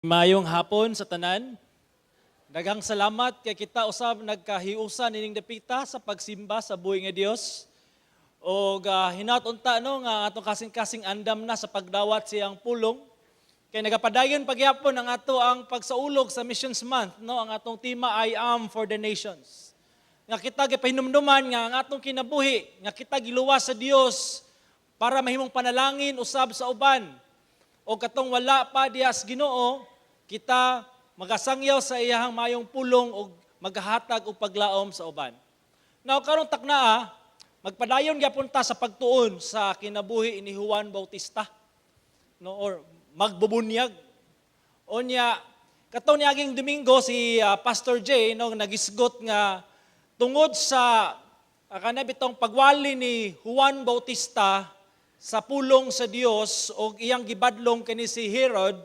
Mayong hapon sa tanan. Daghang salamat kay kita usab nagkahiusan ining dapita sa pagsimba sa buhi nga Dios. Og hinaut unta, no, nga atong kasing-kasing andam na sa pagdawat sa iyang pulong. Kay nagapadayon pagyapon ang ato ang pagsaulog sa Missions Month, no, ang atong tema, "I am for the nations." Nga kita gipahinumduman nga ang atong kinabuhi, nga kita giluwas sa Dios para mahimong panalangin usab sa uban. O katong wala pa diha sa Ginoo, kita magasangyaw sa iyahang mayong pulong og maghahatag og paglaom sa uban. Now karong taknaa, magpadayon gyapon ta sa pagtuon sa kinabuhi ni Juan Bautista. No, or magbubunyag. Unya katong niaging Domingo, si Pastor J, no, nagisgot nga tungod sa kana bitong pagwali ni Juan Bautista sa pulong sa Dios og iyang gibadlong kini si Herod,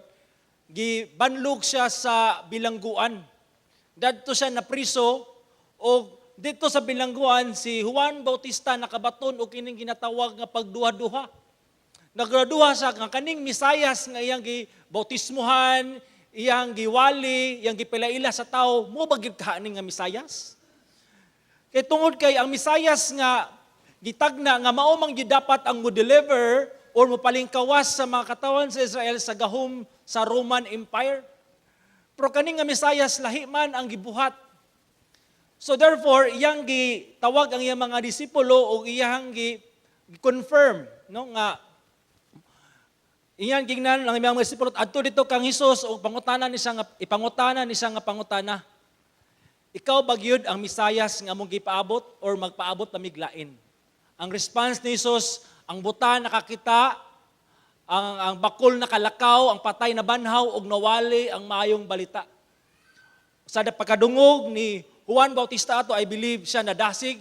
gibanlog siya sa bilangguan. Dadto siya napriso og dito sa bilangguan si Juan Bautista nakabaton og kining ginatawag nga pagduha-duha. Nagduha siya nga kaning Mesayas nga iyang gibautismuhan, iyang giwali, iyang gipilaila sa tao, mao ba gyud kaha nga Mesayas? Kay tungod kay ang Mesayas nga gitagna nga mao man gyud dapat ang mo deliver or mopalingkawas sa mga katawan sa Israel sa gahom sa Roman Empire. Pero kani nga Mesayas, lahi man ang gibuhat. So therefore, iyang gitawag ang iyang mga disipulo ug iyang gi confirm, no, nga iyang gingnan ang iyang mga disipulo adto dito kang Hesus ug pangutana ni siya nga ipangutana ni siya nga pangutana. "Ikaw ba gyud ang Mesayas nga among gipaabot or magpaabot pa mig lain?" Ang response ni Jesus, "Ang buta nakakita, ang bakol nakalakaw, ang patay nabanhaw, ug nawali ang maayong balita." Sa pagkadungog ni Juan Bautista ato, I believe siya nadasig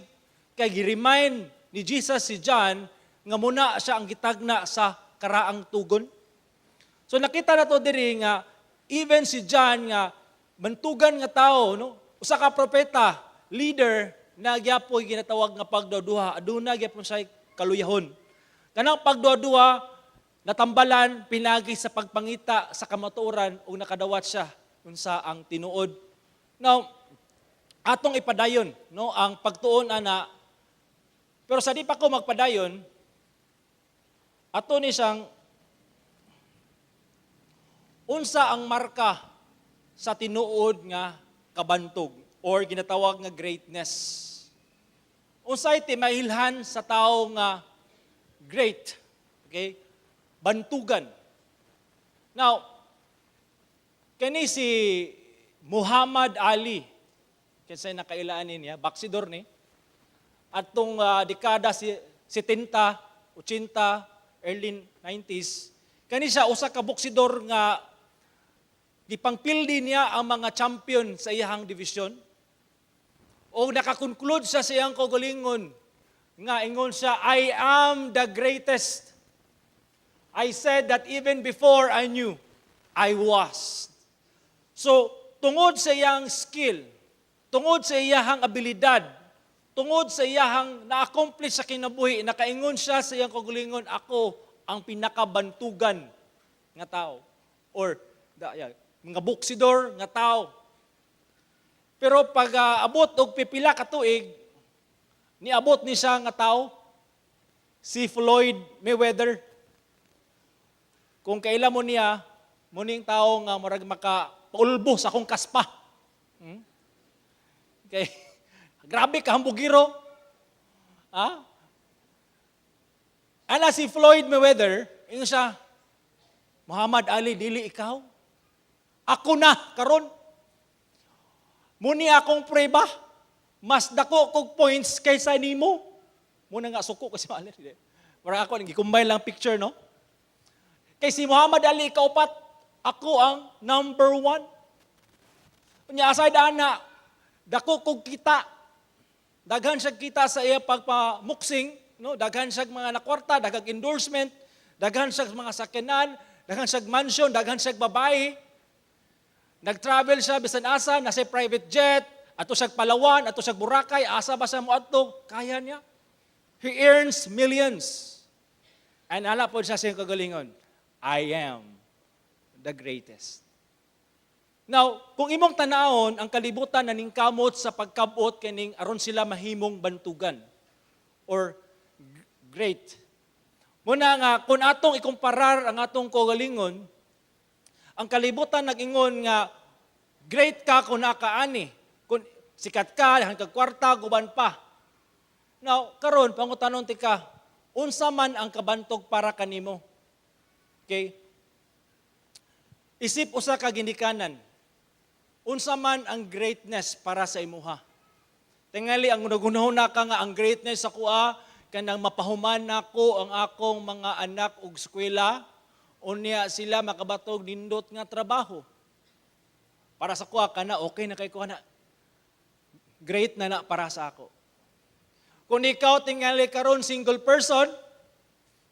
kay gi-remind ni Jesus si John nga muna siya ang gitagna sa karaang tugon. So nakita na to diri nga even si John nga bantugan nga tao, no, usa ka propeta, leader, na gyapoy ginatawag nga pagduduha, aduna gyapon siya kaluyahon. Kanang pagduduha natambalan pinagi sa pagpangita sa kamatuoran ug nakadawat siya unsa ang tinuod. Now, atong ipadayon, no, ang pagtuon ana. Pero sa di pa ko magpadayon, ato ni siyang unsa ang marka sa tinuod nga kabantog or ginatawag nga greatness. Unsay timailhan sa tao nga great, okay? Bantugan. Now, kani si Muhammad Ali, kinsay nakailaan niya, baksidor ni, atong dekada si 70, 80, early 90s, kani siya usa ka boksidor nga gipangpildi niya ang mga champion sa iyahang division. O nakakonclude siya sa iyang kaugalingon nga ingon siya, "I am the greatest. I said that even before I knew I was." So, tungod sa iyang skill, tungod sa iyahang abilidad, tungod sa iyahang na-accomplish sa kinabuhi, nakaingon siya sa iyang kaugalingon, "Ako ang pinakabantugan nga tao." Or, yeah, mga boksidor nga tao. Pero pag abot og pipila ka tuig, niabot ni siya nga tao, si Floyd Mayweather. Kung kaila mo niya, muning tao nga murag maka paulbo sa akong kaspa. Okay. Grabe ka hambugiro. Ha? Ana si Floyd Mayweather, ingon siya, "Muhammad Ali, dili ikaw. Ako na karon. Muni akong prueba, mas dako kog points kaysa nimo." Muna nga suko ko si Ali. Murag ako, gi-combine lang picture, no? Kay si Muhammad Ali, kaupat, ako ang number one. Unya aside ana, dako kog kita. Daghan siya kita sa iya pagpamuksing, no? Daghan siya mga nakwarta, daghang endorsement, daghan siya mga sakyanan, daghan siya mansion, daghan siya babae. Nag-travel siya bisan asa, nasa private jet, ato siya Palawan, ato siya Boracay, asa ba siya moadto? Kaya niya. He earns millions. And ala po siya sa iyang kagalingon, "I am the greatest." Now, kung imong tanawon, ang kalibutan naningkamot sa pagkabot kining aron sila mahimong bantugan or great. Muna nga kung atong ikumparar ang atong kaugalingon, ang kalibutan nag-ingon nga great ka kung nakaani. Kung sikat ka, daghan kag kwarta, guban pa. Now, karon pangutanon ti ka, unsa man ang kabantog para kanimo? Okay? Isip usa ka ginikanan, unsa man ang greatness para sa imuha? Tingali ang nagunahuna ka nga ang greatness sa kuha kanang mapahuman nako ang akong mga anak og eskwela, unya sila makabatog nindot nga trabaho. Para sa kuha kana okay na kay kuha na. Great na na para sa ako. Kung ikaw tingali karon single person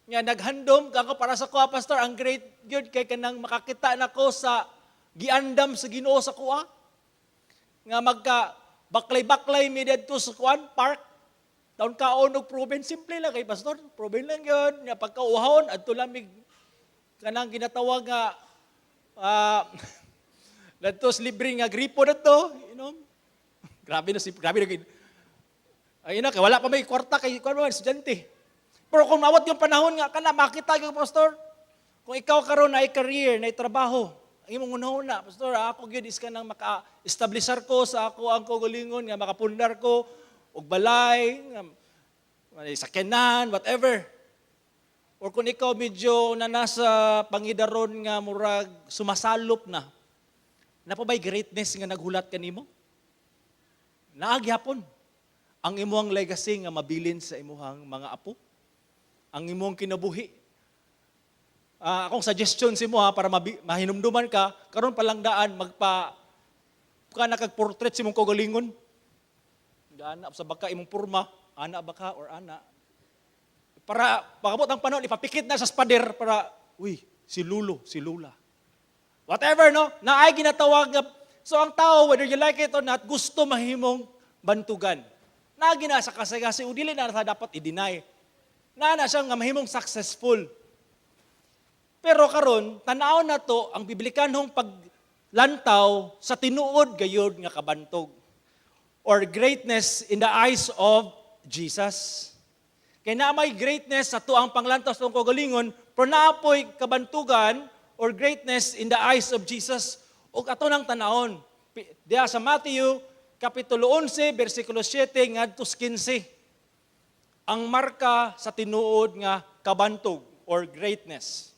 nga naghandom ka ako, para sa kuha, pastor, ang great gyud kay kanang makakita nako sa giandam sa Ginoo sa kuha nga magka baklay-baklay mi didto sa kuan park, taon kaon og proven. Simple lang kay, pastor, proven lang yun nga pagkauhawon adto lamig kanang ginatawag nga dadto sa libre nga gripo dadto. Grabe na si grabe na gid ay na kay wala pa may kwarta, kay kuan man, estudyante. Pero kung mawat yung panahon nga kana makita gyud, pastor, kung ikaw karon na career na trabaho, ang imong hunahuna, pastor, ako gyud is kanang maka-establisar ko sa ako ang kaugalingon nga makapundar ko og balay, nga may sakyanan, whatever. Or kung ikaw medyo na nasa pangidaron nga murag sumasalop na, naa pa ba'y greatness nga naghulat kanimo? Naa gyapon. Ang imong legacy nga mabilin sa imuhang mga apo. Ang imong kinabuhi. Akong suggestion sa imo ha, para mahinumduman ka, karon pa lang daan magpa ka nakag-portrait sa imong kaugalingon. Gana sa baka imong porma, ana baka or ana. Para pagabot ang panahon, ipapikit na sa spader para, uy, si Lulo, si Lula. Whatever, no? Na ay ginatawag nga. So ang tao, whether you like it or not, gusto mahimong bantugan. Na gina sa kasaysayan, o dili na sa dapat i-deny. Na na siya nga mahimong successful. Pero karon, tanaw na to ang biblikanhong paglantaw sa tinuod gayod nga kabantog or greatness in the eyes of Jesus. Kay naa may greatness sa tuang panglantaw sa atong kaugalingon, pero naapoy kabantugan or greatness in the eyes of Jesus ug ato nang tanawon. Diha sa Matthew kapitulo 11 bersikulo 7 ngadto sa 15. Ang marka sa tinuod nga kabantog or greatness.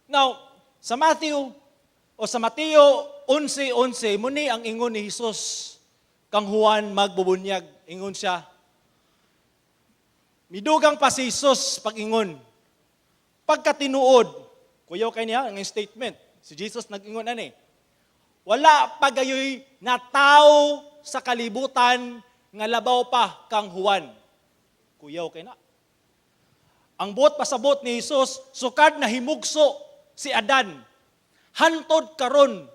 Now, sa Matthew o sa Mateo 11:11, muni ang ingon ni Jesus kang Juan magbubunyag. Ingon siya. Midugang pa si Jesus pag-ingon. Pagkatinuod, kuyaw kay niya ang statement. Si Jesus nag-ingon ani. Wala pa gayoy na tao sa kalibutan nga labaw pa kang Juan. Kuyaw kay na. Ang buot pasabot ni Jesus, sukad na himugso si Adan, hantod karon,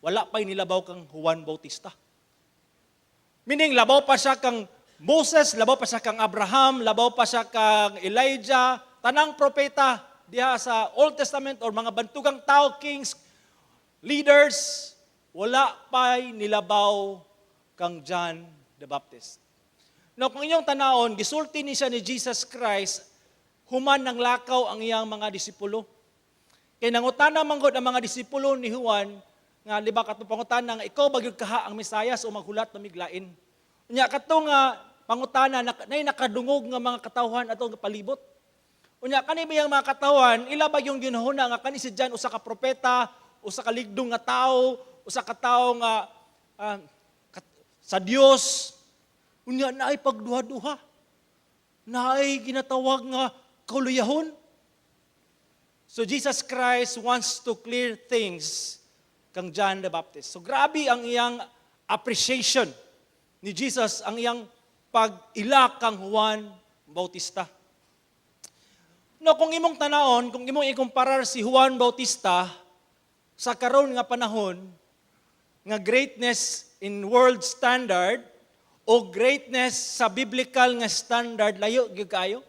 wala pa'y nilabaw kang Juan Bautista. Meaning, labaw pa siya kang Moses, labaw pa siya kang Abraham, labaw pa siya kang Elijah, tanang propeta diha sa Old Testament or mga bantugang tao, kings, leaders, wala pa'y nilabaw kang John the Baptist. Now, kung inyong tanawon, gisulti ni siya ni Jesus Christ, human ng lakaw ang iyang mga disipulo. Kay nangutana manggod ang mga disipulo ni Juan, nga di ba katong pangutana nga ikaw ba gyud kaha ang Mesayas o maghulat na miglain? Unya kato nga pangutana na, nay nakadungog nga mga katawhan atong palibot. Unya kani ba yung mga katawhan, ila ba yung ginahuna nga kani si John usa ka propeta, usa ka ligdong nga tawo, usa ka tawo nga sa Dios? Unya naay pagduha-duha. Naay ginatawag nga kauluyahon. So Jesus Christ wants to clear things kang John the Baptist. So grabe ang iyang appreciation ni Jesus, ang iyang pag-ila kang Juan Bautista. No, kung imong tanawon, kung imong ikumparar si Juan Bautista sa karon nga panahon nga greatness in world standard o greatness sa biblical nga standard, layo gyud kayo.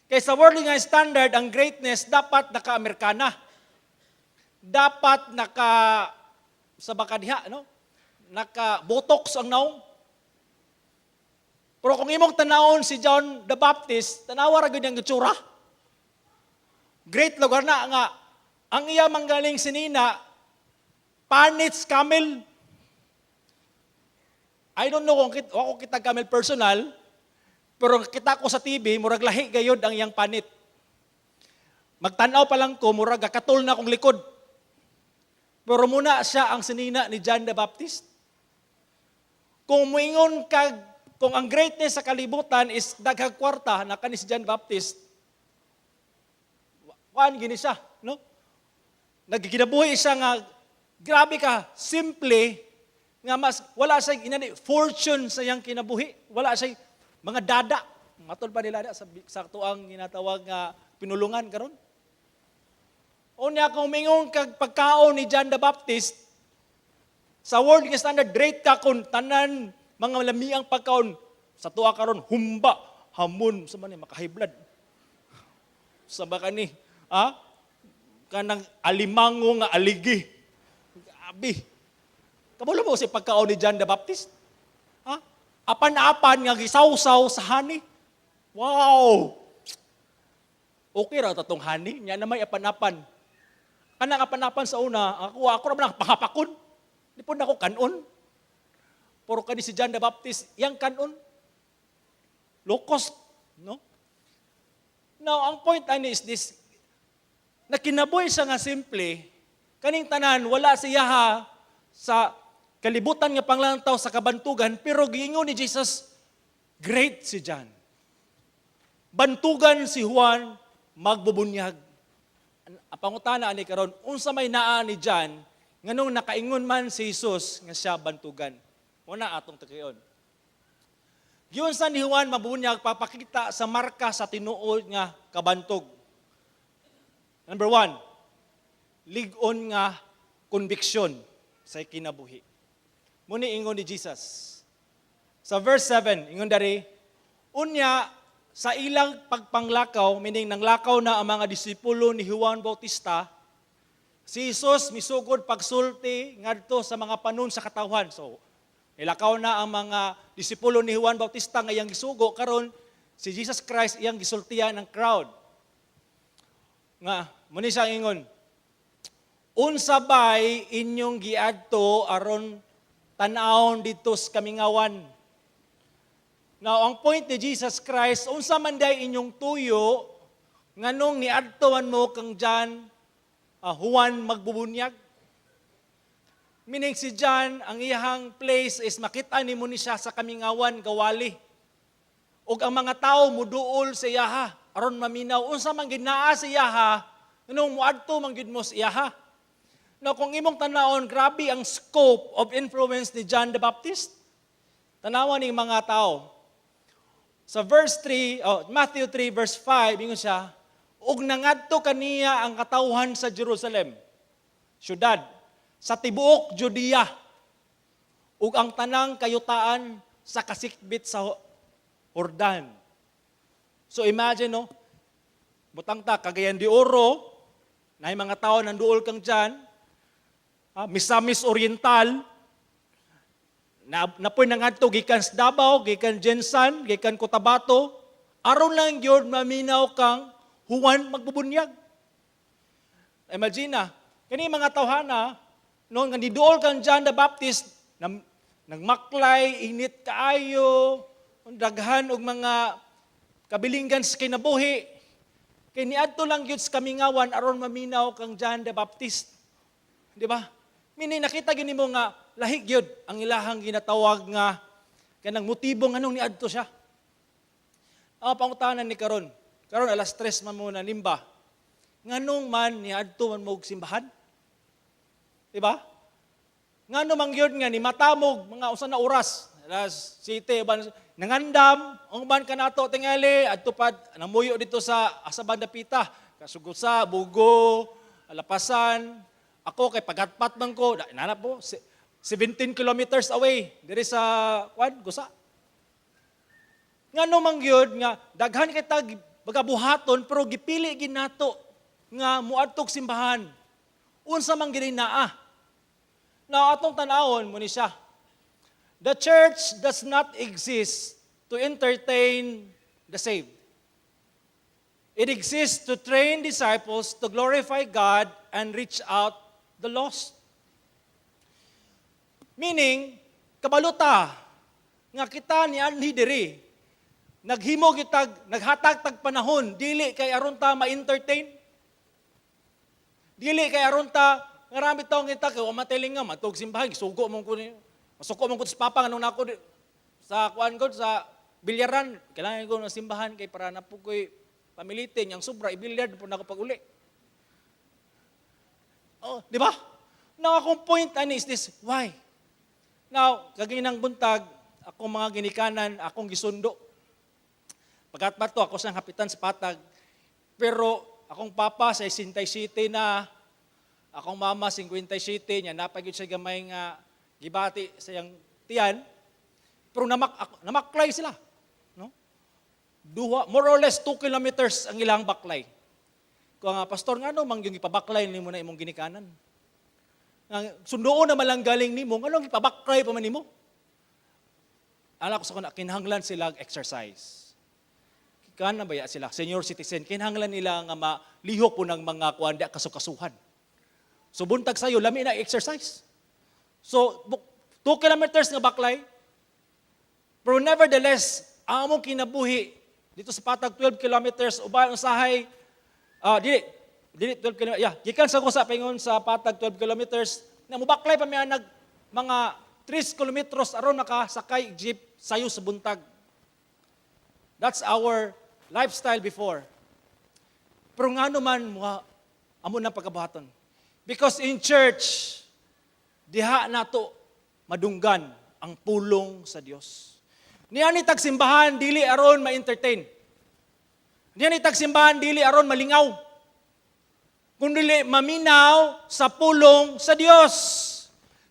Kay sa worldly nga standard, ang greatness dapat naka-Amerikana. Dapat naka sa baka diha, no? Naka botox ang naong. Pero kung imong tanawon si John the Baptist, tanawa ra gyud ang itsura. Great lugar na nga ang iya manggaling sinina panits camel. I don't know kung ako kita camel personal, pero kita ko sa TV, murag lahi gayod ang iyang panit. Magtanaw pa lang ko, murag katol na akong likod. Pero muna siya ang sinina ni John the Baptist. Kung muingon kag kung ang greatness sa kalibutan is daghang kwarta na kani si John Baptist, kuan gini siya, no? Nagkinabuhi siya nga grabe ka, simple nga mas wala siya inani fortune sa iyang kinabuhi, wala siya mga dada. Matol pa nila da sa tuang ginatawag nga pinulungan karon. Unya, kung mingon kag pagkaon ni John the Baptist, sa world nga standard, great ka kung tanan mga lamiang pagkaon sa tuwa karon, humba, hamon sa man ni maka-high blood. Sa ba kani? Ha? Kanang alimango nga aligi. Grabe. Kabalo mo si pagkaon ni John the Baptist? Ha? Apan-apan nga gisawsaw sa honey. Wow! Okay ra tatong honey, nya na may apan-apan. Kanang apan-apan sa una, ako ra man ang pangapakon. Di po na ako kanon. Pero kani si John the Baptist, yang kanon. Locust, no? Now, ang point ani is this, na kinabuhi siya nga simple, kaning tanan, wala siya ha sa kalibutan nga panglantaw sa kabantugan, pero giingon ni Jesus, great si John. Bantugan si Juan, magbubunyag. Ang pangutana ani karon, unsa may naa ni John nganong nakaingon man si Jesus nga siya bantugan? Una atong tukion. Giunsa ni Juan mabunyag papakita sa marka sa tinuod nga kabantog. Number 1, lig-on nga conviction sa kinabuhi. Muni ingon ni Jesus. Sa verse 7, ingon dari, unya sa ilang pagpanglakaw, meaning nanglakaw na ang mga disipulo ni Juan Bautista, si Jesus misugod pagsulti ngadto sa mga panon sa katawhan. So, nilakaw na ang mga disipulo ni Juan Bautista nga iyang gisugo, karon si Jesus Christ iyang gisultian ng crowd. Nga, muni siya ingon, "Unsa bay inyong giadto aron tan-awon didto sa kamingawan?" Now, ang point ni Jesus Christ, unsa man day inyong tuyo nganong niadto man mo kang John, Juan magbubunyag? Meaning si John, ang iyahang place is makita nimo ni siya sa kamingawan gawali. Ug ang mga tao muduol sa iyaha aron maminaw unsa man gid naa sa iyaha nganong muadto man gid mo sa iyaha. Now, kung imong tanawon, grabe ang scope of influence ni John the Baptist. Tanawan ning mga tao. Sa verse 3, oh, Matthew 3 verse 5, ingon siya, "Ug nangadto kaniya ang katawhan sa Jerusalem, syudad, sa tibuok Judea, ug ang tanang kayutaan sa kasikbit sa Jordan." So imagine, no, butang ta Cagayan de Oro, na mga tao nanduol kang John, Misamis Oriental, na napoy nangadto gikan sa Davao, gikan GenSan, gikan Cotabato, aron lang gyud maminaw kang Juan magbubunyag. Imagine na, kani mga tawhana, no, nga niduol kang John the Baptist, nagmaklay, init kaayo, daghan og mga kabilinggan sa kinabuhi. Kay niadto lang gyud sa kamingawan aron maminaw kang John the Baptist. Di ba? Meaning nakita gyud nimo nga lahi gyud ang ilahang ginatawag nga kanang motibo nganong niadto siya. Ang pangutana ni karon, karon alas 3 man mo na nimba. Nganong man niadto man mo og simbahan? Di ba? Ngano man gyud nga ni matamog mga usa na oras, alas 7 ban nangandam ang uban kanato tingali adto pa namuyo dito sa asa banda pita, Kasugusa, Bugo, Lapasan. Ako kay pagatpat man ko, nanap po 17 kilometers away diri sa kwan Gusa. Ngano man gyud nga daghan kay tag baga buhaton pero gipili gid nato nga muadtog simbahan? Unsa man gini naa? Now, atong tan-awon mo ni siya. The church does not exist to entertain the saved. It exists to train disciples to glorify God and reach out the lost. Meaning, kabalo ta nga kita ni anhi diri, naghimo kitag naghatag tag panahon dili kay aron ta ma-entertain. Dili kay aron ta nga rami tawo kita kay wa matiling nga matug simbahan, sugo mo ko ni masuko mo ko sa papa nganong nako sa kuan ko sa bilyaran, kailangan ko ng simbahan kay para na po ko'y pamilitin yang sobra i-billiard po nako pag uli. Oh, di ba? Now, akong point ani is this, why? Now, kaginang buntag, akong mga ginikanan, akong gisundo. Pagkat to, ako siyang hapitan sa Patag. Pero akong papa sa 67 na, akong mama 57, niya napagid siya gamay nga gibati sa iyang tiyan. Pero namaklay sila. No? Duha, more or less 2 kilometers ang ilang baklay. Kung nga, "Pastor, nga no, mang yung ipabaklay nimo na imong ginikanan? Nga, sundoon na malang galing nimo, nganong ipabaklay pa man nimo?" Ala ko sa kuna, kinahanglan sila exercise. Kan na baya sila, senior citizen, kinahanglan nila nga malihok po ng mga kuan kasukasuhan. So buntag sayo, lami na exercise. So, 2 kilometers nga baklay, pero nevertheless, ang among kinabuhi dito sa Patag 12 kilometers, uban usahay, dili, dili 12 kilometers, yeah, gikan sa Gusa paingon sa Patag 12 kilometers, na mubaklay pa mi nag mga 3 kilometros aron nakasakay jeep sayo sa buntag. That's our lifestyle before. Pero nga naman, mga amo na pagkabuhaton? Because in church, diha nato madunggan ang pulong sa Dios. Niya ni tagsimbahan dili aron ma-entertain. Niya ni tagsimbahan dili aron malingaw. Kundi maminaw sa pulong sa Dios.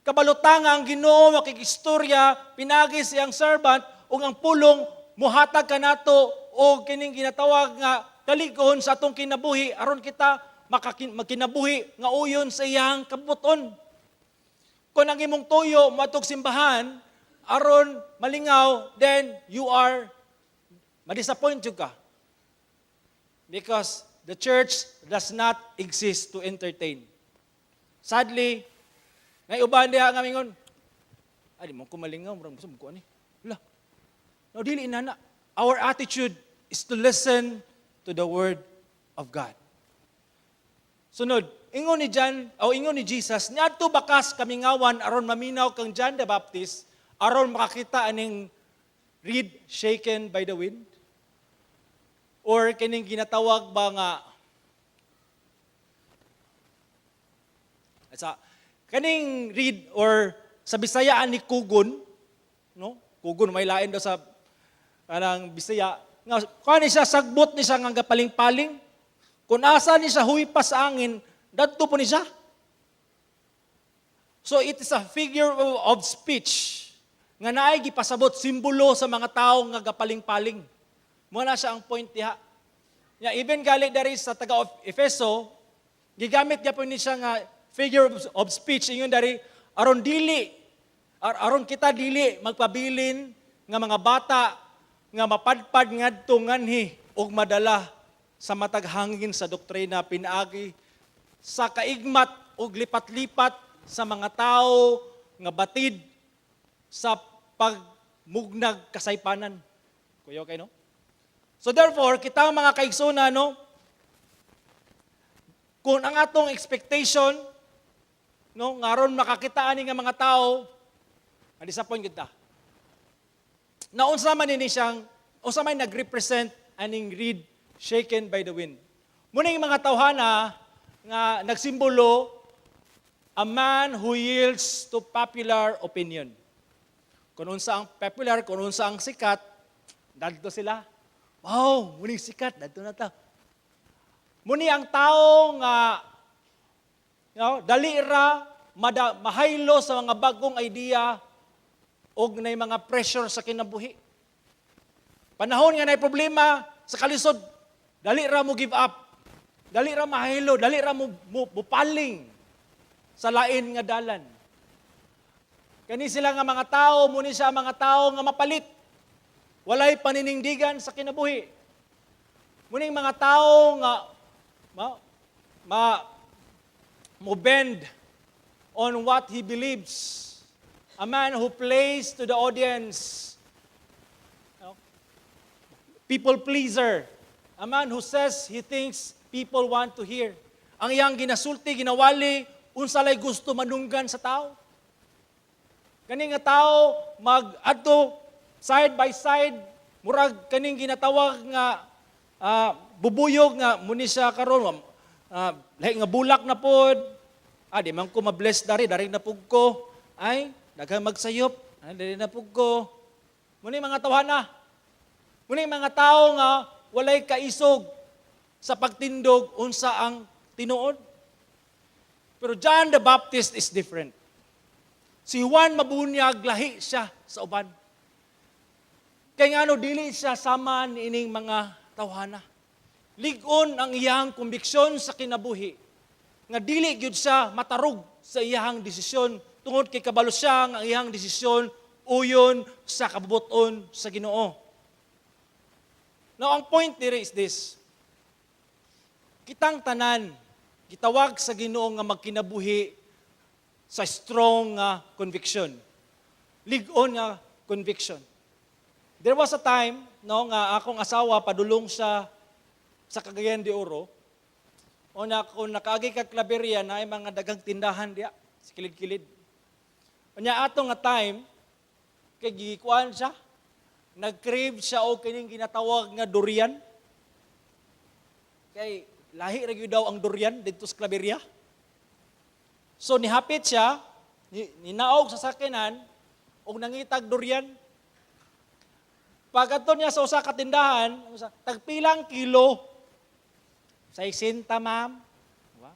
Kabalo ta nga ang Ginoo makikistorya pinagi siyang servant ug ang pulong muhatag kanato og kining ginatawag nga kalig-on sa atong kinabuhi aron kita magkinabuhi nga uyon sa iyang kabubut-on. Kung ang imong tuyo moadtog simbahan aron malingaw, then you are ma-disappoint jud ka. Because the church does not exist to entertain. Sadly, ngay uban diha nga mingon, "Ay, di mo ko malingaw, murag gusto mo ko ani." Wala. No, dili na na. Our attitude is to listen to the word of God. Sunod, ingon ni John, o ingon ni Jesus, "Niadto ba kas kamingawan aron maminaw kang John the Baptist, aron makakita aning reed shaken by the wind?" Or kining ginatawag ba nga sa kaning reed or sa Bisaya ni kugon, no? Kugon may lain daw sa kanang Bisaya nga kuan ni siya, sagbot ni siya nga gapaling-paling. Kung asa ni siya huypas sa angin, dadto po ni siya. So it is a figure of speech nga naay gipasabot, simbolo sa mga tao nga gapaling-paling. Mo na siya ang point diha. Ya, even gali dari sa taga of Efeso, gigamit gyapon ni siya nga figure of speech ingon dari aron dili aron kita dili magpabilin nga mga bata nga mapadpad ngadto nganhi ug madala sa matag hangin sa doktrina pinaagi sa kaigmat ug lipat-lipat sa mga tao nga batid sa pagmugnag kasaypanan. Kuya, okay, no? So therefore, kita mga kaigsoona, no, kung ang atong expectation, no, nga aron makakita ani nga mga tao, ma-disappoint kita. Na unsa man ini siyang, unsa man nag-represent aning reed shaken by the wind? Muna yung mga tawhana nga nagsimbolo, a man who yields to popular opinion. Kung unsa ang popular, kung unsa ang sikat, dadto sila. "Wow, muning sikat, dadto na ta." Muni ang tao nga dali ra mahaylo sa mga bagong idea og nay mga pressure sa kinabuhi. Panahon nga nay problema sa kalisod, dali ra mo give up. Dali ra mahaylo, dali ra mo paling. sa lain nga dalan. Kani sila nga mga tao, muni siya ang mga tao nga mapalit. Walay paninindigan sa kinabuhi. Muning mga tao nga ma mo bend on what he believes. A man who plays to the audience. No? People pleaser. A man who says he thinks people want to hear. Ang iyang ginasulti, ginawali, unsa lay gusto manunggan sa tao. Kani nga tao mag-adto side by side, murag kaning ginatawag nga bubuyog nga muni siya karon lahi nga bulak na pod. Di man ko ma-bless dari, dari na pug ko. Ay, daghang magsayop, ay, dari na pug ko. Muni mga tawhana. Muni mga tao nga walay kaisog sa pagtindog unsa ang tinuod. Pero John the Baptist is different. Si Juan Mabunyag, lahi siya sa uban. Kay ngano dili siya sama niining mga tawhana. Lig-on ang iyang kumbiksyon sa kinabuhi nga dili gyud siya matarog sa iyang desisyon tungod kay kabalo siya nga ang iyang desisyon uyon sa kabubuton sa Ginoo. Now, ang point diri is this. Kitang tanan gitawag sa Ginoo nga magkinabuhi sa strong nga conviction. Lig-on nga conviction. There was a time, no, nga akong asawa padulong siya sa Cagayan de Oro. O na kung nakaagi kag Claveria na ay mga daghang tindahan diya sa kilid-kilid. Unya ato nga time kay gikuan siya, nag-crave siya og kining ginatawag nga durian. Kay lahi ra gyud daw ang durian didto sa Claveria. So nihapit siya, ninaog sa sakyanan og nangitag durian. Pag-adto niya sa usa ka tindahan, "Tagpilang kilo?" "60, ma'am." Diba?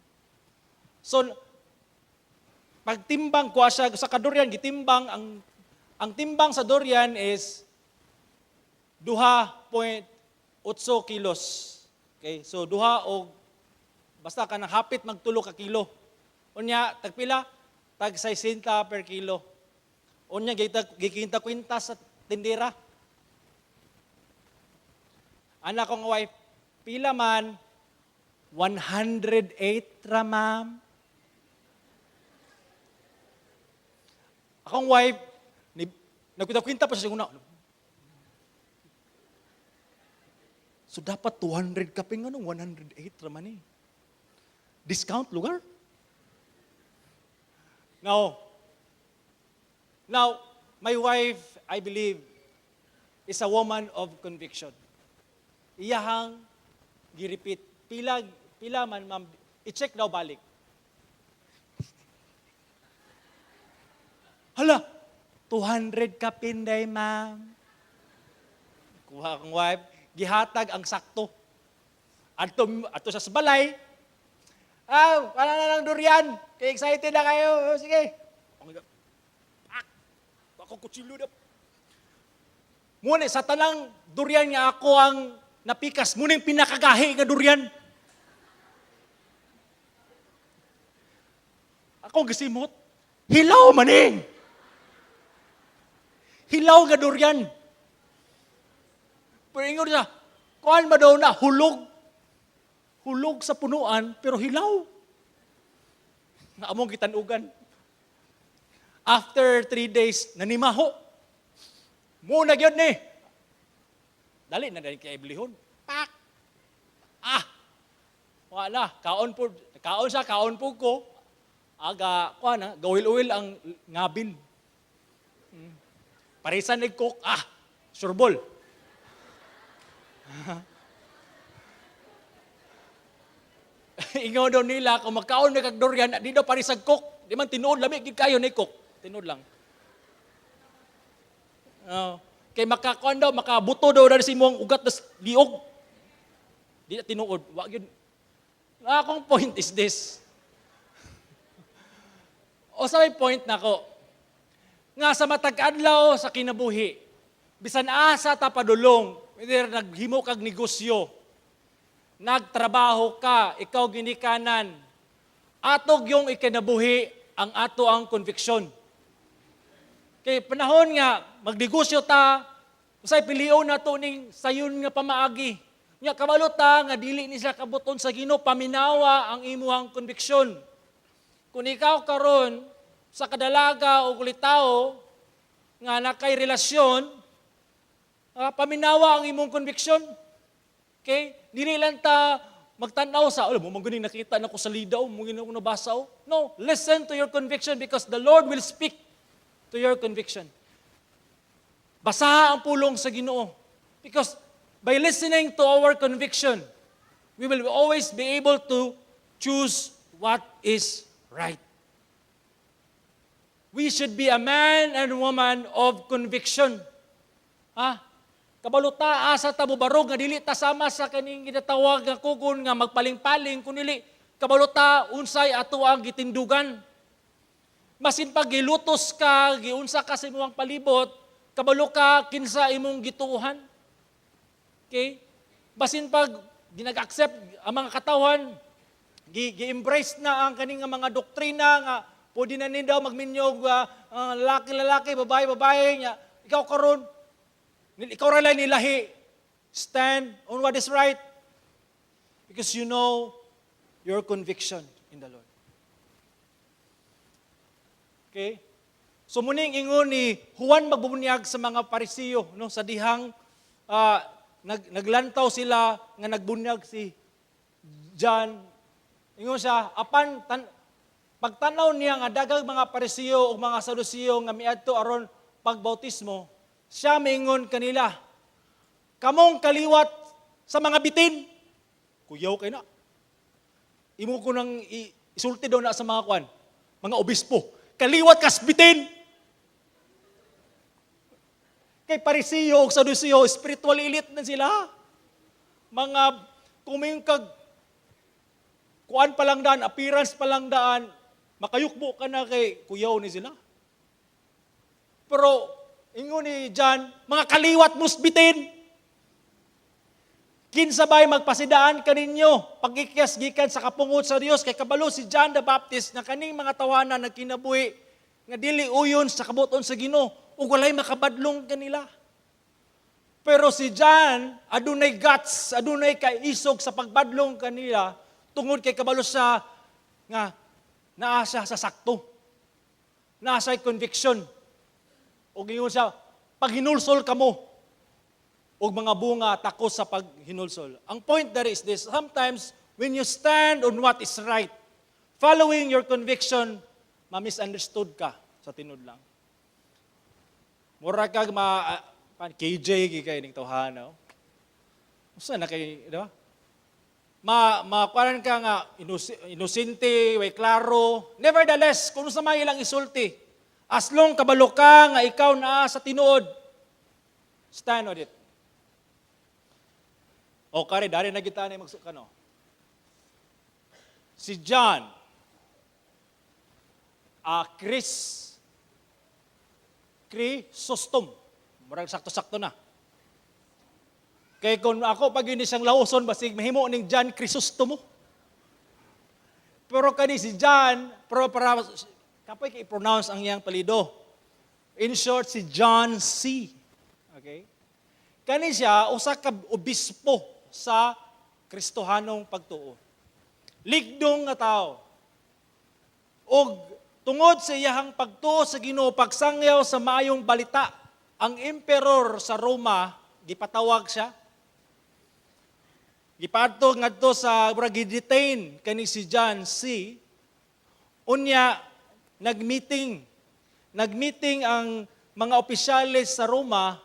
So, pagtimbang ko siya sa kadurian, gitimbang, ang timbang sa durian is 2.8 kilos. Okay, so duha og basta ka nang hapit magtulo ka kilo. Unya, tagpila? Tag 60 per kilo. Unya, gikinta kwinta sa tindera. Ana akong wife, "Pila man?" "108 ra, ma'am." Akong wife, ni, nagkwinta-kwinta pa siya sa una. So dapat 200 kaping ano, 108 ra man eh. Discount lugar. Now, my wife, I believe, is a woman of conviction. Iyahang gi-repeat. "Pila, pila man, ma'am?" I-check daw balik. "Hala, 200 kapin day, ma'am." Kuha akong wife, gihatag ang sakto. Adto, adto sa balay. "Ah, wala na lang durian. Kay excited na kayo. Oh, sige." Ah, ako kutsilyo na. Muna, sa tanang durian nga ako ang napikas, muna yung pinakagahi nga durian. Ako gisimot, hilaw man eh. Hilaw nga durian. Pero ingon siya, kuan ba daw na, hulog. Hulog sa punuan, pero hilaw. Nga among gitanugan. After 3 days, nanimaho. Muna gyud ni. Dali na dali kay iblihon. Pak! Ah! Wala, kaon po, kaon sa kaon po ko. Aga, kuan na, gawil-uwil ang ngabin. Parisan ni cook, ah, surbol. Ingaw daw nila, kung magkaon na kag durian, di daw parisag cook. Di man tinuod, lami gid kayo ni cook. Tinuod lang. Oh. Kay makakuan daw, makabuto daw na si imong ugat das liog. Di na tinuod. Wa gyud. Akong point is this. O sa may point nako, nga sa matag adlaw sa kinabuhi, bisan asa ta padulong, whether naghimo kag negosyo, nagtrabaho ka, ikaw ginikanan, Ato gyung ikinabuhi ang ato ang conviction. Kay panahon nga magnegosyo ta, usay pilion nato ning sayon nga pamaagi. Nya kabalo ta nga dili ni siya kabuton sa Ginoo, paminawa ang imuhang conviction. Kung ikaw karon sa kadalaga o kulitawo nga nakay relasyon, paminawa ang imong conviction. Okay? Dili lang ta magtanaw sa, "Alam mo, man ganing nakita na ko sa lidaw, mo gani ako nabasa." Oh. No, listen to your conviction because the Lord will speak to your conviction. Basaha ang pulong sa Ginoo. Because by listening to our conviction, we will always be able to choose what is right. We should be a man and woman of conviction. Ha? Kabalo ta asa ta mobarog nga dili ta sama sa kaning ginatawag nga kugon nga magpaling-paling, kun dili kabalo ta unsay ato ang gitindugan. Masin pag gilutos ka, giunsa ka sa imong palibot, kabalo ka kinsa imong gituohan. Okay? Basin pag ginag-accept ang mga katawhan, gi-embrace na ang kaning nga mga doktrina nga pwede na nindaw magminyog lalaki-lalaki, babae-babae nya. Ikaw karon, ikaw ra lang nilahi. Stand on what is right because you know your conviction in the Lord. Okay? So muning ingon ni Juan magbubunyag sa mga Parisiyo, no, sa dihang naglantaw sila nga nagbunyag si John. Ingon siya, apan pagtanaw niya nga daghang mga Parisiyo ug mga Sadusiyo nga miadto aron pagbautismo, siya miingon kanila, "Kamong kaliwat sa mga bitin." Kuyaw kay na. Imo ko nang isulti daw na sa mga kwan, mga obispo. "Kaliwat kas bitin." Kay Parisiyo ug Sadusiyo, spiritual elite na sila. Mga kumingkag kuan pa lang daan, appearance pa lang daan, makayukbo ka na kay kuyaw ni sila. Pero ingon ni John, "Mga kaliwat mos bitin. Kinsa bay magpasidaan kaninyo pagikyas gikan sa kapungot sa Dios?" Kay kabalo si John the Baptist nga kaning mga tawana nagkinabuhi nga dili uyon sa kabuton sa Ginoo ug walay makabadlong kanila. Pero si John adunay guts, adunay kaisog sa pagbadlong kanila tungod kay kabalo siya nga naa siya sa sakto. Naa siya conviction. Ug ingon siya, "Paghinulsol kamo og mga bunga takos sa paghinulsol." Ang point there is this: sometimes when you stand on what is right, following your conviction, ma-misunderstood ka sa tinud lang. Mura kag ma KJ gi kay ning tawhana. Usa na kay, di ba? Ma makuan ka nga inosente, way klaro. Nevertheless, kung sa may ilang isulti, as long kabalo ka nga ikaw naa sa tinuod, stand on it. O kare, dari na kita na magsuka, no. Si John, Chris, Chrysostom. Murag sakto-sakto na. Kay kung ako pag yun siyang lauson, basig mahimo ning John Chrysostomo. Pero kani si John, pero para kapoy kay i-pronounce ang iyang apelyido. In short, si John C. Okay? Kani siya, usa ka obispo sa Kristohanong pagtuo. Ligdong nga tao. Og tungod sa iyahang pagtuo sa Ginoo, pagsangyaw sa maayong balita, ang emperor sa Roma gipatawag siya. Gipadto ngadto sa murag gi-detain kani si John C. Unya nagmeeting. Nagmeeting ang mga opisyales sa Roma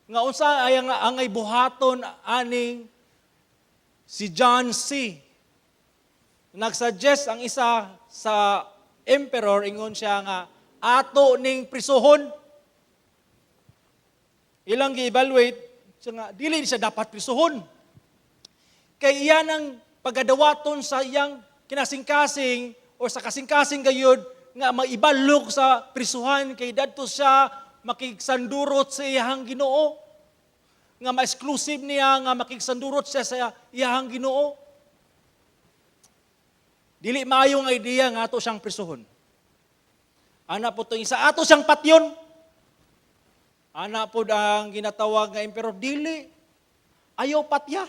nga unsa ay ang angay buhaton aning si John C. Nagsuggest ang isa sa emperor, ingon siya nga ato ning prisuhon. Ilang gi-evaluate siya nga dili siya dapat prisuhon. Kay iyan ang pagadawaton sa iyang kinasingkasing o sa kasingkasing gayud nga maibalok sa prisuhan kay dadto siya makigsandurot sa iyang Ginoo. Nga ma-exclusive niya nga makigsandurot siya sa iyang Ginoo. Dili maayong idea nga ato siyang prisuhon. Ana po itong isa, ato siyang patyon. Ana po ang ginatawag nga emperor, dili. Ayaw patya.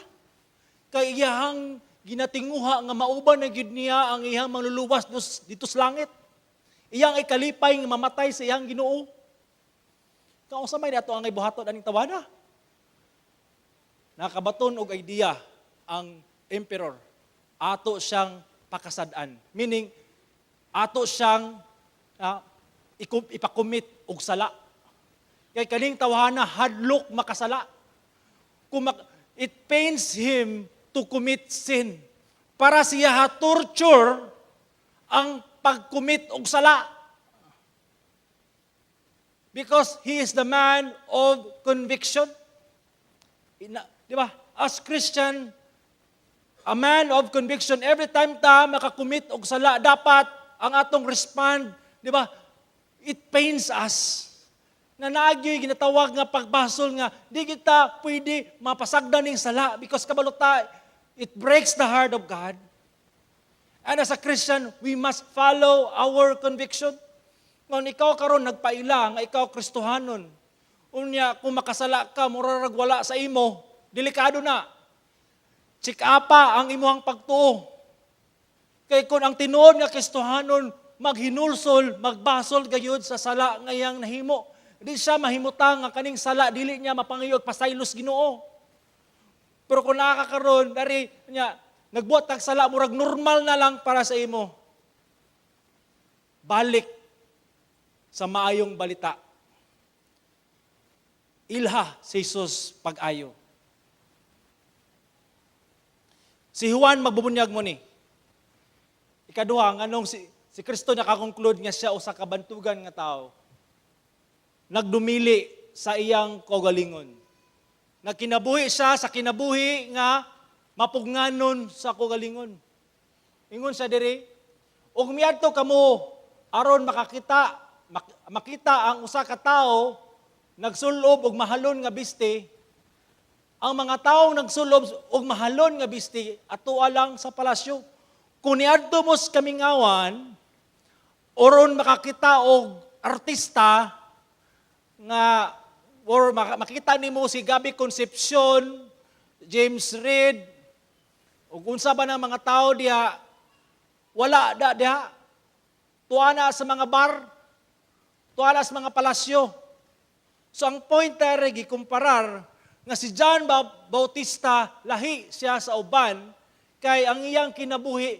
Kay iyahang ginatinguha nga mauban na gyud niya ang iyang manluluwas dito sa langit. Iyang ikalipay nga mamatay sa iyang Ginoo. Kaunsa may ato ang ibuhaton aning tawana? Nakabaton og idea ang emperor. Ato siyang pakasad-an. Meaning, ato siyang ipa-commit og sala. Kay kaning tawhana hadlok makasala. Kung it pains him to commit sin. Para siya ha torture ang pag-commit og sala. Because he is the man of conviction. Di ba? As Christian, a man of conviction, every time ta maka-commit og sala, dapat ang atong respond, di ba? It pains us. Na naagyo'y ginatawag nga pagbasol nga di kita pwede mapasagdan ning sala because kabalo ta, it breaks the heart of God. And as a Christian, we must follow our conviction. Kung ikaw karon nagpaila nga ikaw Kristohanon, unya kung makasala ka, murarag wala sa imo, delikado na. Check up-a ang imuhang pagtuo. Kay kung ang tinuod nga Kristohanon maghinulsol, magbasol gayud sa sala nga iyang nahimo. Di siya mahimutang nga kaning sala dili niya mapangayog pasaylos Ginoo. Pero kung nakakaroon, dari niya, nagbuhat tag sala, murag normal na lang para sa imo. Balik sa maayong balita. Ilha si Jesus pag-ayo. Si Juan magbubunyag mo ni. Ikaduha, nganong si Kristo naka-conclude nga siya usa ka bantugan nga tao. Nagdumili sa iyang kaugalingon. Nagkinabuhi siya sa kinabuhi nga mapugnganon sa kaugalingon. Ingon sa diri, ug miadto kamo aron makita ang usa ka tawo nagsulob og mahalon nga biste. Ang mga taong nagsulob og mahalon nga biste atoa lang sa palasyo. Kung niadto mo sa kamingawan, aron makakita og artista nga or makita nimo si Gabby Concepcion, James Reid, ug unsa ba ng mga tao diha, wala da diha. Tuwa na sa mga bar, tuwa na sa mga palasyo. So ang point diri gikumparar nga si John Bautista lahi siya sa uban kay ang iyang kinabuhi,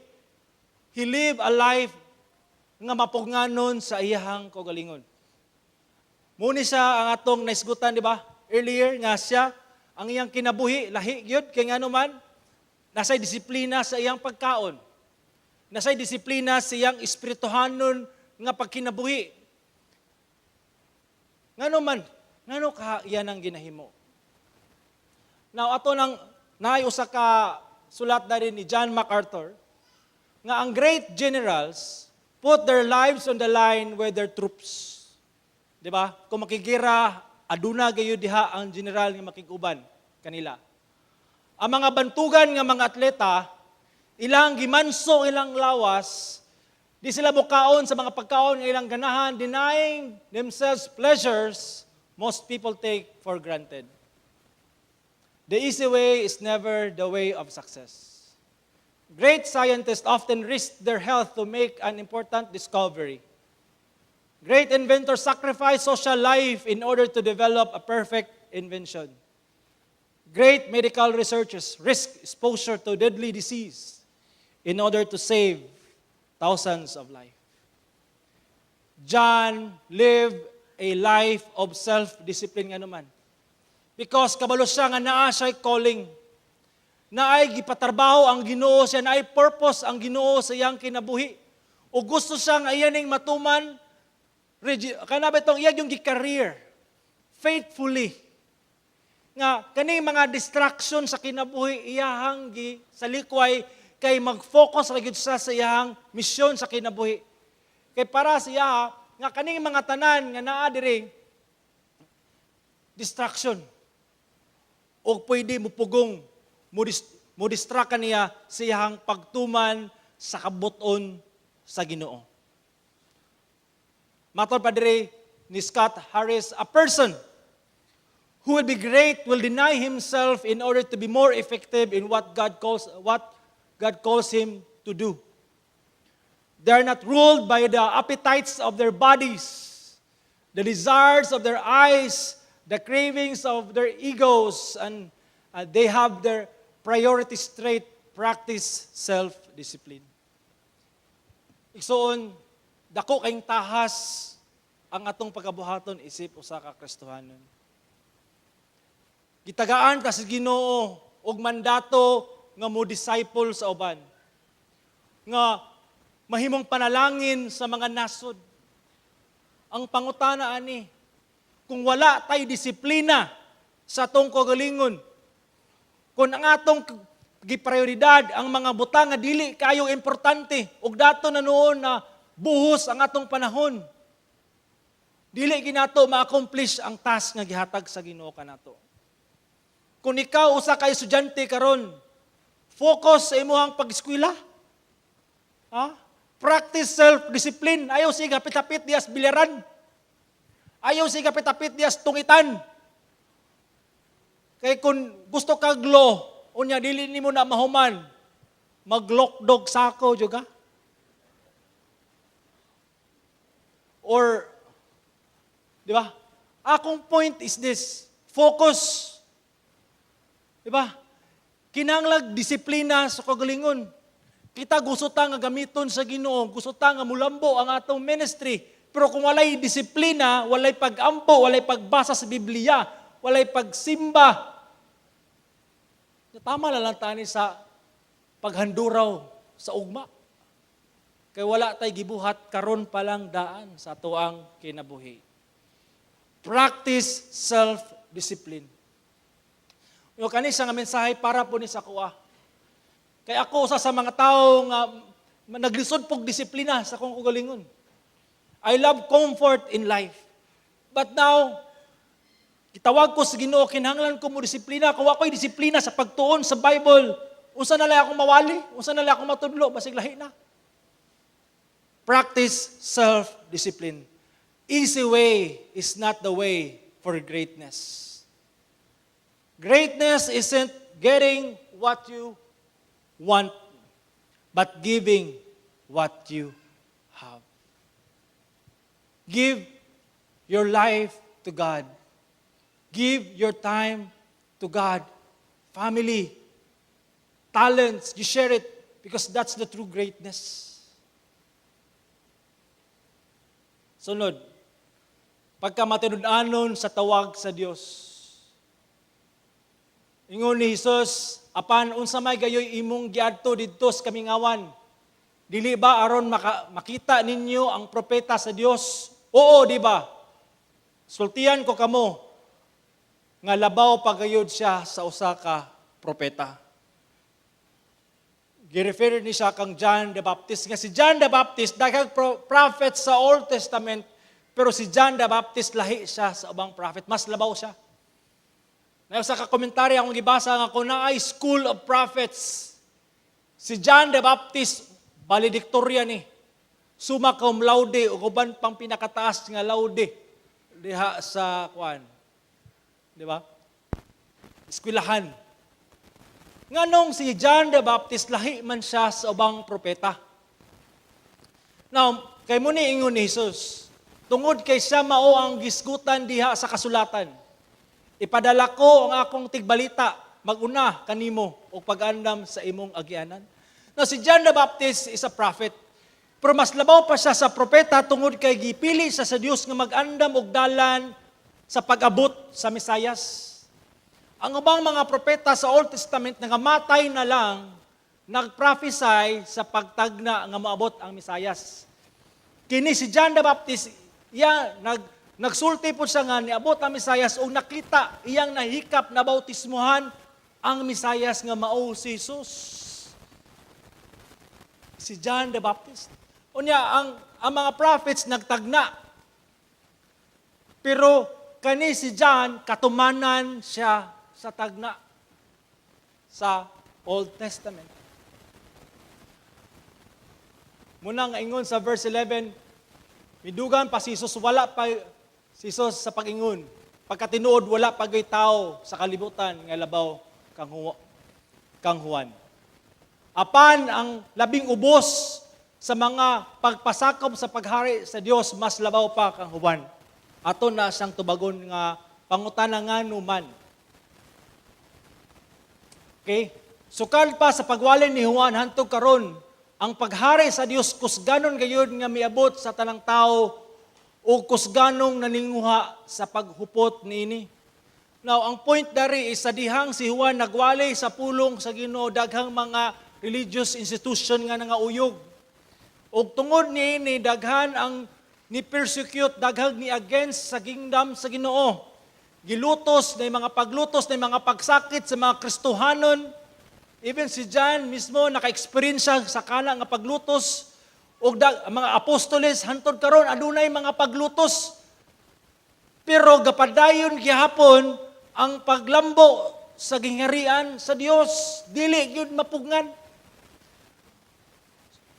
he live a life nga mapugnganon sa iyahang kaugalingon. Muni siya ang atong naisgutan, di ba? Earlier nga siya ang iyang kinabuhi lahi gyud kay ngano man nasay disiplina sa iyang pagkaon. Nasay disiplina sa iyang espirituhanon nga pagkinabuhi. Ngano man, ngano ka iyan ang ginahimo? Now ato nang naay usa ka sulat na rin ni John MacArthur nga ang great generals put their lives on the line with their troops. Di ba? Kung makigira, aduna gayo diha ang general nga makiguban kanila. Ang mga bantugan nga mga atleta, ilang gimanso ilang lawas, di sila mukaon sa mga pagkaon nga ilang ganahan, denying themselves pleasures most people take for granted. The easy way is never the way of success. Great scientists often risk their health to make an important discovery. Great inventors sacrifice social life in order to develop a perfect invention. Great medical researchers risk exposure to deadly disease in order to save thousands of lives. John lived a life of self-discipline nga naman. Because kabalo siya nga naa siya'y calling. Naay gipatrabaho ang Ginoo siya, naay purpose ang Ginoo sa iyang kinabuhi. O gusto siya nga iya ning matuman, kana ba itong iya yung gi-career faithfully. Nga kaning mga distraction sa kinabuhi iyahang gi sa likway kay mag-focus ra gyud siya sa iyahang misyon sa kinabuhi. Kay para sa iya nga kaning mga tanan nga naa diri distraction o pwede mo pugong mo distract ka niya sa iyahang pagtuman sa kabut-on sa Ginoo. Matod pa diri ni Scott Harris, "A person who will be great will deny himself in order to be more effective in what God calls him to do. They are not ruled by the appetites of their bodies, the desires of their eyes, the cravings of their egos, and they have their priorities straight, practice self-discipline." Igsoon, dako kayong tahas ang atong pagkabuhaton isip usa ka Kristohanon. Gitagaan ta sa Ginoo og mandato nga mo disciple sa uban. Nga mahimong panalangin sa mga nasod. Ang pangutana ani, kung wala tay disiplina sa atong kaugalingon, kung ang atong giprioridad ang mga butang nga dili kayo importante ug dato na nuon na buhos ang atong panahon, dili ginato ma-accomplish ang task nga gihatag sa Ginoo kanato. Kung ikaw usa ka estudyante karon, focus sa imong pag-eskwela. Ha? Practice self-discipline. Ayaw sige hapit-hapit diyas bilyaran. Ayaw sige hapit-hapit diyas tungitan. Kay kung gusto kag law, unya dili nimo na mahuman, maglokdog sako jud ka. Or, di ba? Akong point is this, focus. Di ba? Kinanglag disiplina sa kagalingon. Kita gusto ta nga gamiton sa Ginoo, gusto ta nga mulambo ang atong ministry. Pero kung walay disiplina, walay pag-ampo, walay pagbasa sa Biblia, walay pagsimba, tama na lang tani sa paghanduraw sa ugma. Kay wala tay gibuhat karon pa lang daan sa atoang kinabuhi. Practice self-discipline. Yo kani siya nga mensahe para po ni sa kuha. Kay ako usa sa mga tao nga naglisod pog disiplina sa akong kaugalingon. I love comfort in life. But now, gitawag ko sa Ginoo, kinahanglan ko mo disiplina. Kung ako'y disiplina sa pagtuon sa Bible, unsa na lang akong mawali? Unsa na lang akong matudlo? Basig lahi na. Practice self-discipline. Easy way is not the way for greatness. Greatness isn't getting what you want, but giving what you have. Give your life to God. Give your time to God. Family, talents, you share it because that's the true greatness. Sunod, pagka matinud-anon sa tawag sa Dios. Ingon ni Jesus, "Apan unsa may gayoy imong giadto didto sa kamingawan? Dili ba aron makita ninyo ang propeta sa Dios? Oo, di ba? Sultian ko kamo nga labaw pagayod siya sa usa ka propeta." Girefer ni siya kang John the Baptist. Nga si John the Baptist, daghang prophet sa Old Testament, pero si John the Baptist lahi siya sa ubang prophet. Mas labaw siya. Ngayon sa kakomentaryo akong gibasa nga kung naay school of prophets, si John the Baptist, valedictorian ni. Summa cum laude o uban pang pinakataas nga laude diha sa kuan. Di ba? Eskwelahan. Nganong si John the Baptist lahi man siya sa ubang propeta? Now, kay mo ni ingon ni Jesus, tungod kay siya mao ang gisgutan diha sa kasulatan. "Ipadala ko ang akong tigbalita, maguna kanimo og pag-andam sa imong agianan." Now, si John the Baptist is a prophet. Pero mas labaw pa siya sa propeta tungod kay gipili siya sa Dios nga mag-andam og dalan sa pag-abot sa Mesayas. Ang ubang mga propeta sa Old Testament nangamatay na lang nag-prophesy sa pagtagna nga moabot ang Mesayas. Kini si John the Baptist, iya nagsulti po siya nga niabot ang Mesayas ug nakita iyang nahikap na bautismuhan ang Mesayas nga mao si Jesus. Si John the Baptist. Unya ang mga prophets nagtagna. Pero kani si John, katumanan siya sa tagna sa Old Testament. Muna nga ingon sa verse 11, midugan pa si Jesus, wala pa si Jesus sa pag-ingon. Pagkatinuod, wala pa gyud tao sa kalibutan nga labaw kang Juan. Apan ang labing ubos sa mga pagpasakop sa paghari sa Dios, mas labaw pa kang Juan. Ato na siyang tubagon nga pangutana, ngano man? Okay? Sukad pa sa pagwali ni Juan hantod karon, ang paghari sa Dios kusganon gayud nga miabot sa tanang tao o kusganong naninguha sa paghupot niini. Now, ang point dari is sa dihang si Juan nagwali sa pulong sa Ginoo, daghang mga religious institution nga nangauyog. Og tungod niini, daghan ang ni persecute, daghang ni against sa kingdom sa Ginoo. Gilutos na mga paglutos, na mga pagsakit sa mga Kristohanon. Even si John mismo naka-experience siya sa kana nga paglutos. Og mga apostoles hantod karon adunay mga paglutos. Pero gapadayon gihapon ang paglambo sa gingharian sa Dios, dili gyud mapugngan.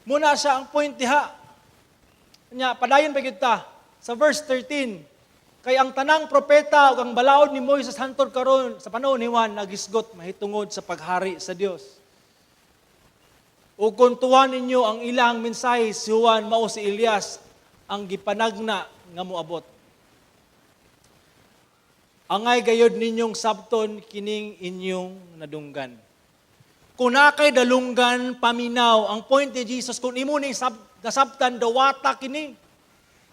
Muna siya ang point diha. Nya padayon pa gyud ta sa verse 13. Kay ang tanang propeta ug ang balaod ni Moises hantod karon sa panahon ni Juan nagisgot mahitungod sa paghari sa Dios. Ug kung tuwan ninyo ang ilang mensahe, si Juan mao si Elias ang gipanagna nga moabot. Angay gayod ninyong sabton kining inyong nadunggan. Kung naa kay dalunggan, paminaw. Ang point ni Jesus, kung imo ni nasabtan, dawata kini.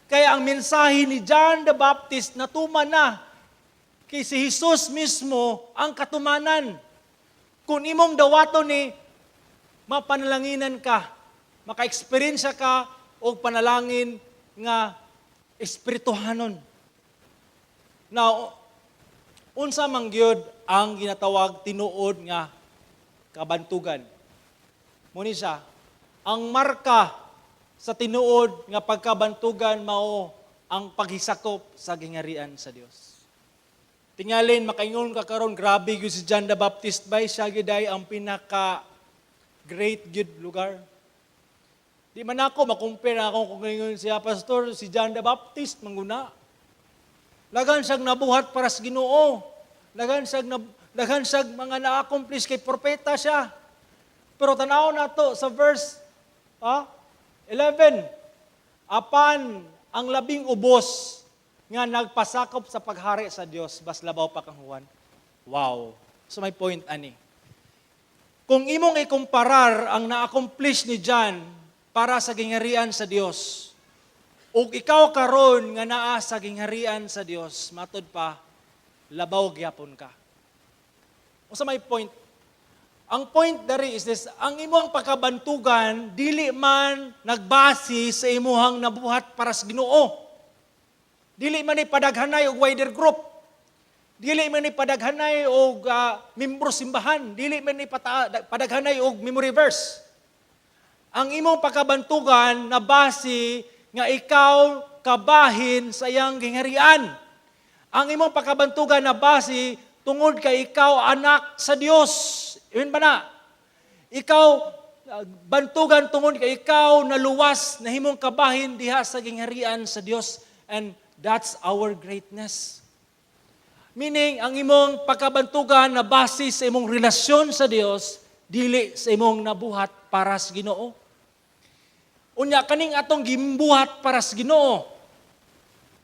Kaya ang mensahe ni John the Baptist natuman na. Kay si Jesus mismo ang katumanan. Kung imong dawaton ni, mapanalanginan ka, maka-experience ka og panalangin nga espirituhanon. Now, unsa man gyud ang ginatawag tinuod nga kabantugan? Muni siya, ang marka sa tinuod nga pagkabantugan mao ang paghisakop sa gingharian sa Dios. Tingalin makaingon ka karon, "Grabe gyud si John the Baptist bay, siya gyud ay ang pinaka great gyud lugar." Di man ako makumpare ako kung ingon siya, "Pastor, si John the Baptist manguna. Daghan siyang nabuhat para sa Ginoo. Daghan siyang mga na-accomplish kay propeta siya." Pero tanaw nato sa verse 11. Apan ang labing ubos nga nagpasakop sa paghari sa Dios, mas labaw pa kang Juan. Wow. So may point ani. Kung imong ikumparar ang na-accomplish ni John para sa gingharian sa Dios, ug ikaw karon nga naa sa gingharian sa Dios, matod pa, labaw gyapon ka. Unsa may point? Ang point dari is this, ang imong pagkabantugan dili man nagbase sa imuhang nabuhat para sa Ginoo. Dili man ni padaghanay og wider group. Dili man ni padaghanay og membro simbahan, dili man ni padaghanay og memory verse. Ang imong pagkabantugan na base nga ikaw kabahin sa iyang gingharian. Ang imong pagkabantugan na base tungod kay ikaw anak sa Dios. Yun ba na? Ikaw bantugan tungod kay ikaw naluwas, nahimong kabahin diha sa gingharian sa Dios, and that's our greatness. Meaning, ang imong pagkabantugan na base sa imong relasyon sa Dios, dili sa imong nabuhat para sa Ginoo. Unya kaning atong gimbuhat para sa Ginoo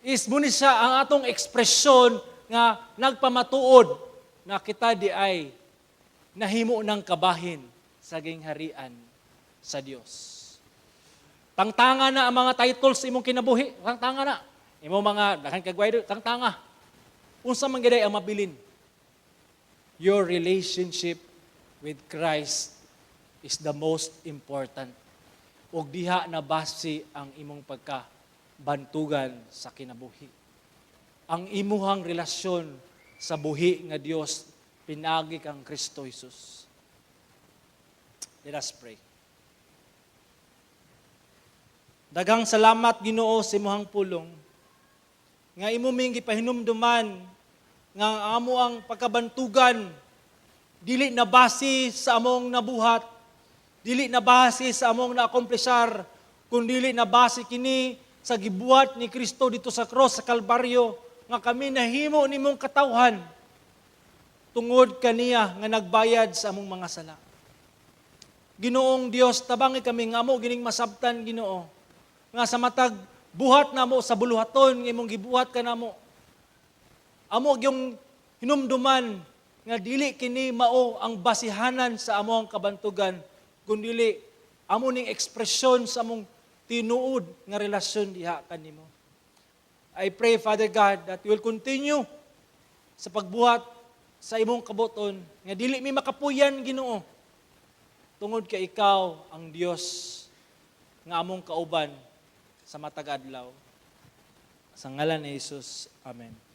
is muni siya ang atong ekspresyon nga nagpamatuod na kita di ay nahimo ng kabahin sa gingharian sa Dios. Tangtanga na ang mga titles sa imong kinabuhi. Tangtanga na. Imong mga daghan kag tangtanga. Unsa man gyud ang mabilin? Your relationship with Christ is the most important. Ug diha na base ang imong pagka bantugan sa kinabuhi. Ang imuhang relasyon sa buhi nga Dios pinagi kang Kristo Jesus. Let us pray. Daghang salamat, Ginoo, sa imuhang pulong. Nga imo ming gipahinumduman nga ang amo ang pagkabantugan dili na base sa among nabuhat, dili na base sa among naakomplishar, Kung dili na base kini sa gibuhat ni Kristo dito sa cross sa Kalbaryo, nga kami nahimo nimong katawhan tungod kaniya nga nagbayad sa among mga sala. Ginoong Dios, tabangi kami nga amo gining masabtan, Ginoo, nga sa matag buhat namo sa buluhaton nga imong gibuhat kanamo, amo gyung hinumduman nga dili kini mao ang basihanan sa among kabantugan, kundili amo ning ekspresyon sa among tinuod nga relasyon diha kanimo. I pray, Father God, that you will continue sa pagbuhat sa imong kabut-on nga dili mi makapuyan, Ginoo, tungod kay ikaw ang Dios nga among kauban sa matag adlaw. Sa ngalan ni Jesus. Amen.